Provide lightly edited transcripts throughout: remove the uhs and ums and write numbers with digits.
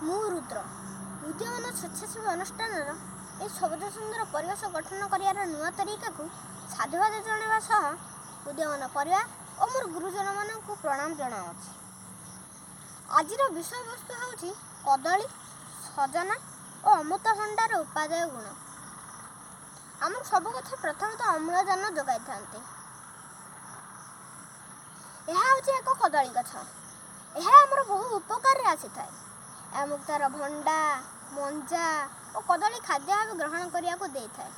ମୁଁ ରୁଦ୍ର। ଉଦୀୟମାନ ସ୍ୱେଚ୍ଛାସେବୀ ଅନୁଷ୍ଠାନର ଏହି ସବୁଜ ସୁନ୍ଦର ପରିବେଶ ଗଠନ କରିବାର ନୂଆ ତରିକାକୁ ସାଧୁବାଦ ଜଣାଇବା ସହ ଉଦୀୟମାନ ପରିବାର ଓ ମୋର ଗୁରୁଜନମାନଙ୍କୁ ପ୍ରଣାମ ଜଣାଉଅଛି। ଆଜିର ବିଷୟବସ୍ତୁ ହେଉଛି କଦଳୀ, ସଜନା ଓ ଅମୃତଭଣ୍ଡାର ଉପାଦେୟ ଗୁଣ। ଆମକୁ ସବୁ ଗଛ ପ୍ରଥମତଃ ଅମ୍ଳଜାନ ଯୋଗାଇଥାନ୍ତି। ଏହା ହେଉଛି ଏକ କଦଳୀ ଗଛ। ଏହା ଆମର ବହୁ ଉପକାରରେ ଆସିଥାଏ। ଆମକୁ ତା'ର ଭଣ୍ଡା, ମଞ୍ଜା ଓ କଦଳୀ ଖାଦ୍ୟ ଭାବେ ଗ୍ରହଣ କରିବାକୁ ଦେଇଥାଏ।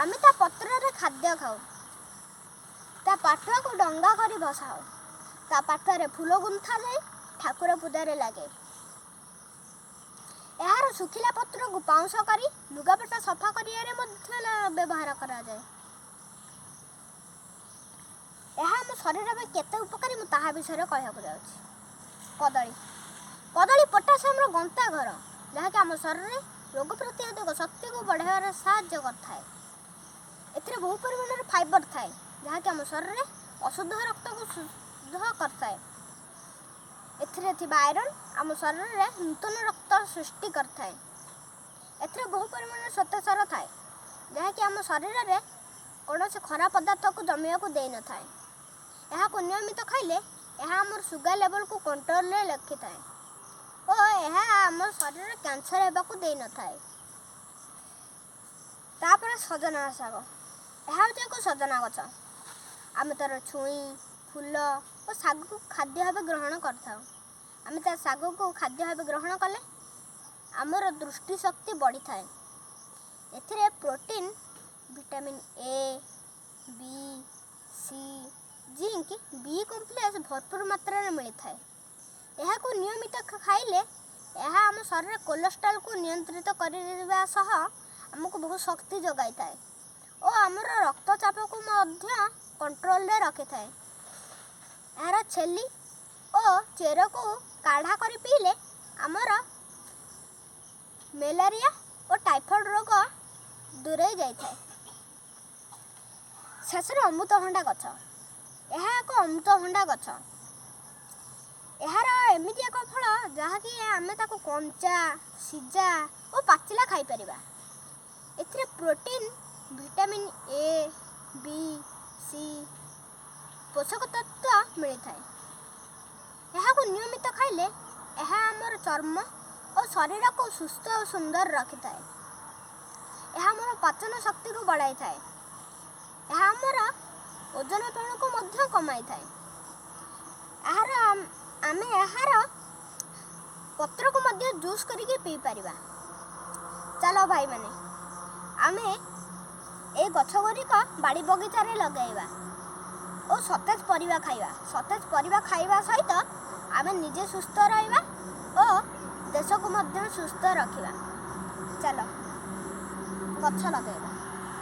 ଆମେ ତା ପତ୍ରରେ ଖାଦ୍ୟ ଖାଉ, ତା ପାଟୁଆକୁ ଡଙ୍ଗା କରି ଭସାଉ, ତା ପାଟୁଆରେ ଫୁଲ ଗୁନ୍ଥା ଯାଇ ଠାକୁର ପୂଜାରେ ଲାଗେ। ଏହାର ଶୁଖିଲା ପତ୍ରକୁ ପାଉଁଶ କରି ଲୁଗାପଟା ସଫା କରିବାରେ ମଧ୍ୟ ବ୍ୟବହାର କରାଯାଏ। ଏହା ଆମ ଶରୀର ପାଇଁ କେତେ ଉପକାରୀ, ମୁଁ ତାହା ବିଷୟରେ କହିବାକୁ ଯାଉଛି। କଦଳୀ। କଦଳୀ ପଟାସିୟମର ଗନ୍ତାଘର, ଯାହାକି ଆମ ଶରୀରରେ ରୋଗ ପ୍ରତିରୋଧକ ଶକ୍ତିକୁ ବଢ଼ାଇବାରେ ସାହାଯ୍ୟ କରିଥାଏ। ଏଥିରେ ବହୁ ପରିମାଣରେ ଫାଇବର ଥାଏ, ଯାହାକି ଆମ ଶରୀରରେ ଅଶୁଦ୍ଧ ରକ୍ତକୁ ଶୁଦ୍ଧ କରିଥାଏ। ଏଥିରେ ଥିବା ଆଇରନ୍ ଆମ ଶରୀରରେ ନୂତନ ରକ୍ତ ସୃଷ୍ଟି କରିଥାଏ। ଏଥିରେ ବହୁ ପରିମାଣରେ ଶ୍ୱେତସାର ଥାଏ, ଯାହାକି ଆମ ଶରୀରରେ କୌଣସି ଖରାପ ପଦାର୍ଥକୁ ଜମିବାକୁ ଦେଇନଥାଏ। ଏହାକୁ ନିୟମିତ ଖାଇଲେ ଏହା ଆମର ସୁଗାର ଲେବଲକୁ କଣ୍ଟ୍ରୋଲରେ ରଖିଥାଏ ଓ ଏହା ଆମ ଶରୀରରେ କ୍ୟାନ୍ସର ହେବାକୁ ଦେଇନଥାଏ। ତାପରେ ସଜନା ଶାଗ। ଏହା ହେଉଛି ଏକ ସଜନା ଗଛ। ଆମେ ତା'ର ଛୁଇଁ, ଫୁଲ ଓ ଶାଗକୁ ଖାଦ୍ୟ ଭାବେ ଗ୍ରହଣ କରିଥାଉ। ଆମେ ତା ଶାଗକୁ ଖାଦ୍ୟ ଭାବେ ଗ୍ରହଣ କଲେ ଆମର ଦୃଷ୍ଟି ଶକ୍ତି ବଢ଼ିଥାଏ। ଏଥିରେ protein, vitamin A, B, C, zinc, B complex ଭରପୁର ମାତ୍ରାରେ ମିଳିଥାଏ। ଏହାକୁ ନିୟମିତ ଖାଇଲେ ଏହା ଆମ ଶରୀରରେ କୋଲେଷ୍ଟ୍ରଲକୁ ନିୟନ୍ତ୍ରିତ କରିବା ସହ ଆମକୁ ବହୁତ ଶକ୍ତି ଯୋଗାଇଥାଏ ଓ ଆମର ରକ୍ତଚାପକୁ ମଧ୍ୟ କଣ୍ଟ୍ରୋଲରେ ରଖିଥାଏ। ଏହାର ଛେଲି ଓ ଚେରକୁ କାଢ଼ା କରି ପିଇଲେ ଆମର ମ୍ୟାଲେରିଆ ଓ ଟାଇଫଏଡ଼ ରୋଗ ଦୂରେଇ ଯାଇଥାଏ। ଶେଷରେ ଅମୃତଭଣ୍ଡା ଗଛ। ଏହା ଏକ ଅମୃତଭଣ୍ଡା ଗଛ। ଏହାର ଏମିତି ଏକ ଫଳ, ଯାହାକି ଆମେ ତାକୁ କଞ୍ଚା, ସିଝା ଓ ପାଚିଲା ଖାଇପାରିବା। ଏଥିରେ protein, vitamin A, B, C ପୋଷକ ତତ୍ତ୍ୱ ମିଳିଥାଏ। ଏହାକୁ ନିୟମିତ ଖାଇଲେ ଏହା ଆମର ଚର୍ମ ଓ ଶରୀରକୁ ସୁସ୍ଥ ଓ ସୁନ୍ଦର ରଖିଥାଏ। ଏହା ଆମର ପାଚନ ଶକ୍ତିକୁ ବଢ଼ାଇଥାଏ। ଏହା ଆମର ଓଜନପଣକୁ ମଧ୍ୟ କମାଇଥାଏ। ଏହାର ଆମେ ଏହାର ପତ୍ରକୁ ମଧ୍ୟ ଜୁସ୍ କରିକି ପିଇପାରିବା। ଚାଲ ଭାଇମାନେ, ଆମେ ଏ ଗଛ ଗୁଡ଼ିକ ବାଡ଼ି ବଗିଚାରେ ଲଗାଇବା ଓ ସତେଜ ପରିବା ଖାଇବା। ସତେଜ ପରିବା ଖାଇବା ସହିତ ଆମେ ନିଜେ ସୁସ୍ଥ ରହିବା ଓ ଦେଶକୁ ମଧ୍ୟ ସୁସ୍ଥ ରଖିବା। ଚାଲ ଗଛ ଲଗାଇବା।